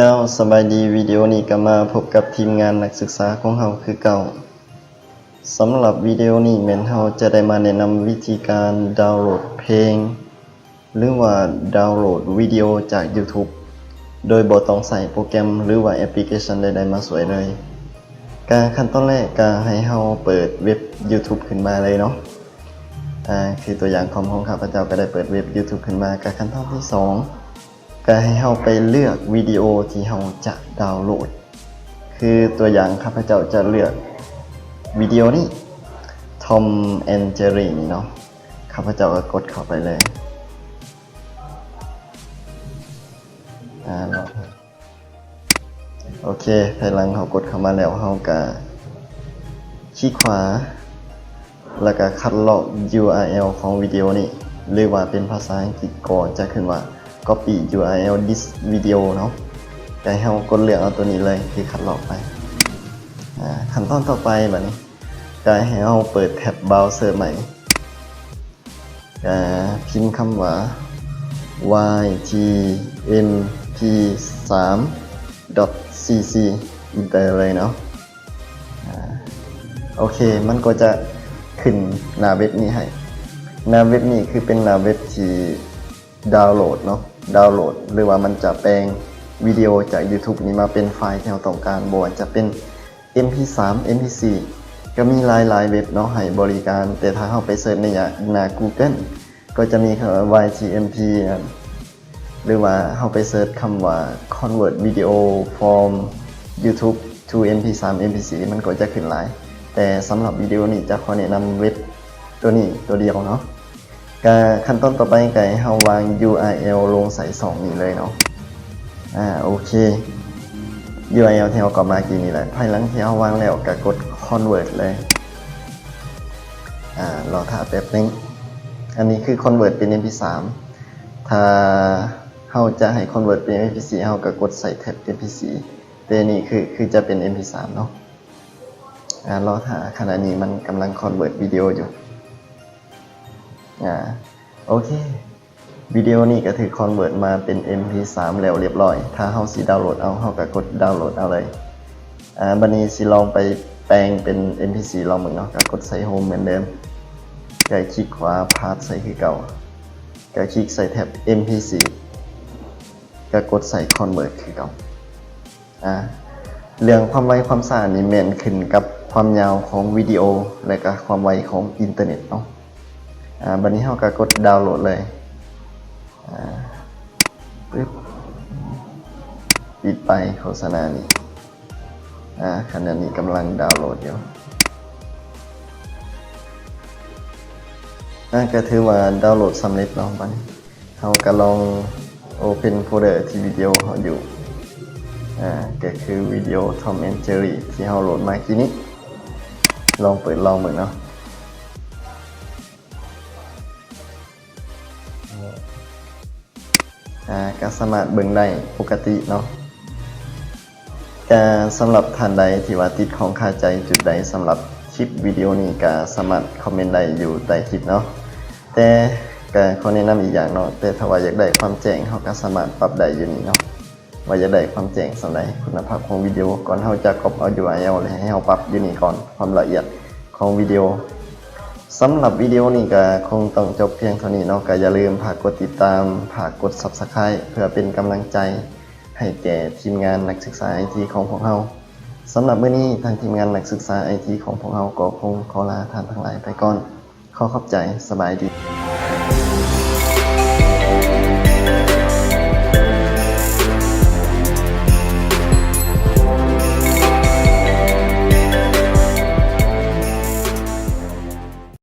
ເຈົ້າ ສະບາຍດີ, ວິດີໂອນີ້ກໍມາພົບກັບທີມງານນັກສຶກສາຂອງເຮົາຄືເກົ່າ. ສຳລັບວິດີໂອນີ້ແມ່ນເຮົາຈະໄດ້ມາແນະນຳວິທີການດາວໂຫຼດເພງ ຫຼືວ່າດາວໂຫຼດວິດີໂອຈາກ YouTube ໂດຍບໍ່ຕ້ອງໃຊ້ໂປຣແກຣມ ຫຼືວ່າແອັບພລິເຄຊັນໃດໆມາຊ່ວຍເລີຍ. ກະຂັ້ນຕອນແລກກະໃຫ້ເຮົາເປີດເວັບ YouTube ຂຶ້ນມາເລີຍເນາະ. ອາ ຄືຕົວຢ່າງຄອມຂອງຂ້າພະເຈົ້າກໍໄດ້ເປີດເວັບ YouTube ຂຶ້ນມາ. ກະຂັ້ນຕອນທີສອງ ກໍໃຫ້ເຮົາໄປເລືອກວິດີໂອທີ່ເຮົາຈະດາວໂຫຼດ. ຄືຕົວຢ່າງຂ້າພະເຈົ້າຈະເລືອກວິດີໂອນີ້ Tom and Jerry ນີ້ເນາະ. ຂ້າພະເຈົ້າກໍກົດເຂົ້າໄປເລີຍ. ອາ ໂອເຄ, ພາຍຫຼັງເຮົາກົດເຂົ້າມາແລ້ວ ເຮົາກະຄລິກຂວາ ແລ້ວກະຄັດລອກ URL ຂອງວິດີໂອນີ້ ຫຼືວ່າເປັນພາສາອັງກິດກໍຈະຂຶ້ນວ່າ Copy URL this video ເນາະ. ກະໃຫ້ເຮົາກົດເລືອກເອົາຕົວນີ້ເລີຍທີ່ຄັດລອກໄປ. ອາ ຂັ້ນຕອນຕໍ່ໄປບາດນີ້ ກະໃຫ້ເຮົາເປີດແທັບບຣາວເຊີໃໝ່. ກະພິມຄຳວ່າ YTMP3.cc Enter ເລີຍເນາະ. ອາ ໂອເຄ, ມັນກໍຈະຂຶ້ນໜ້າເວັບນີ້ໃຫ້. ໜ້າເວັບນີ້ຄືເປັນໜ້າເວັບທີ່ດາວໂຫຼດເນາະ, ດາວໂຫຼດ ຫຼືວ່າມັນຈະແປງວິດີໂອຈາກ YouTube ນີ້ມາເປັນໄຟລ໌ທີ່ເຮົາຕ້ອງການ, ບໍ່ວ່າຈະເປັນ MP3 MP4 ກໍມີຫຼາຍໆເວັບເນາະໃຫ້ບໍລິການ. ແຕ່ຖ້າເຮົາໄປເສີດໃນໜ້າ Google ກໍຈະມີຄຳວ່າ YTMP ຫຼືວ່າເຮົາໄປເສີດຄຳວ່າ Convert Video from YouTube to MP3 MP4 ມັນກໍຈະຂຶ້ນຫຼາຍ. ແຕ່ສຳລັບວິດີໂອນີ້ຈະຂໍແນະນຳເວັບຕົວນີ້ຕົວດຽວເນາະ. ກະຂັ້ນຕອນຕໍ່ໄປກະໃຫ້ເຮົາວາງ URL ລົງໃສ່ຊ່ອງນີ້ເລີຍເນາະ. ອາ ໂອເຄ, URL ທີ່ເຮົາກັອບມາກີ້ນີ້ແຫຼະ. ພາຍຫຼັງທີ່ເຮົາວາງແລ້ວກະກົດ Convert ເລີຍ. ອາ ລໍຖ້າແປັບໜຶ່ງ. ອັນນີ້ຄື Convert ເປັນ MP3. ຖ້າເຮົາຈະໃຫ້ Convert ເປັນ MP4 ເຮົາກະກົດໃສ່ແທັບ MP4. ແຕ່ນີ້ຄື ຄືຈະເປັນ MP3 ເນາະ. ອາ ລໍຖ້າ, ຂະນະນີ້ມັນກຳລັງ Convert ວິດີໂອຢູ່. ອາ ໂອເຄ, ວິດີໂອນີ້ກໍຖືກ Convert ມາເປັນ MP3 ແລ້ວລຽບຮ້ອຍ. ຖ້າເຮົາຊິດາວໂຫຼດເອົາ ເຮົາກໍກົດດາວໂຫຼດເອົາເລີຍ. ອາ ບາດນີ້ຊິລອງໄປແປງເປັນ MP4 ລອງເບິ່ງເນາະ. ກໍກົດໃສ່ Home ເໝືອນເດີມ, ກໍຄລິກຂວາ Paste ໃສ່ຄືເກົ່າ, ກໍຄລິກໃສ່ແທັບ MP4, ກໍກົດໃສ່ Convert ຄືເກົ່າ. ອາ ເລື່ອງຄວາມໄວຄວາມຊ້ານີ້ແມ່ນຂຶ້ນກັບຄວາມຍາວຂອງວິດີໂອ ແລະກະຄວາມໄວຂອງອິນເຕີເນັດເນາະ. ອາ ບາດນີ້ເຮົາກະກົດດາວໂຫຼດເລີຍ. ອາ ປຶບ, ປິດໄປໂຄສະນານີ້. ອາ ຂະນະນີ້ກຳລັງດາວໂຫຼດຢູ່. ອາ ກະຖືວ່າດາວໂຫຼດສຳເລັດເນາະ. ບາດນີ້ ເຮົາກະລອງ Open folder ທີ່ວິດີໂອເຮົາຢູ່. ອາ ກະຄືວິດີໂອ Tom and Jerry ທີ່ເຮົາໂຫຼດມາກີ້ນີ້. ລອງເປີດລອງເບິ່ງເນາະ. ອາ ກະສາມາດເບິ່ງໄດ້ປົກກະຕິເນາະ. ກະສຳລັບທ່ານໃດທີ່ວ່າຕິດຂ້ອງຄາໃຈຈຸດໃດສຳລັບຄລິບວິດີໂອນີ້ ກະສາມາດຄອມເມັນໄດ້ຢູ່ໃຕ້ຄລິບເນາະ. ແຕ່ກະຂໍແນະນຳອີກຢ່າງເນາະ, ແຕ່ຖ້າວ່າຢາກໄດ້ຄວາມແຈ້ງ ເຮົາກະສາມາດປັບໄດ້ຢູ່ນີ້ເນາະ, ວ່າຢາກໄດ້ຄວາມແຈ້ງສ່ຳໃດ, ຄຸນນະພາບຂອງວິດີໂອ. ກ່ອນເຮົາຈະກັອບເອົາ URL ແລ້ວໃຫ້ເຮົາປັບຢູ່ນີ້ກ່ອນ, ຄວາມລະອຽດຂອງວິດີໂອ. ສຳລັບວິດີໂອນີ້ກະຄົງຕ້ອງຈົບພຽງເທົ່ານີ້ເນາະ. ກະຢ່າລືມຝາກກົດຕິດຕາມ, ຝາກກົດ Subscribe ເພື່ອເປັນກຳລັງໃຈ ໃຫ້ແກ່ທີມງານນັກສຶກສາໄອທີຂອງພວກເຮົາ. ສຳລັບມື້ນີ້ ທາງທີມງານນັກສຶກສາໄອທີຂອງພວກເຮົາກໍຄົງຂໍລາທ່ານທັງຫຼາຍໄປກ່ອນ. ຂໍຂອບໃຈ, ສະບາຍດີ.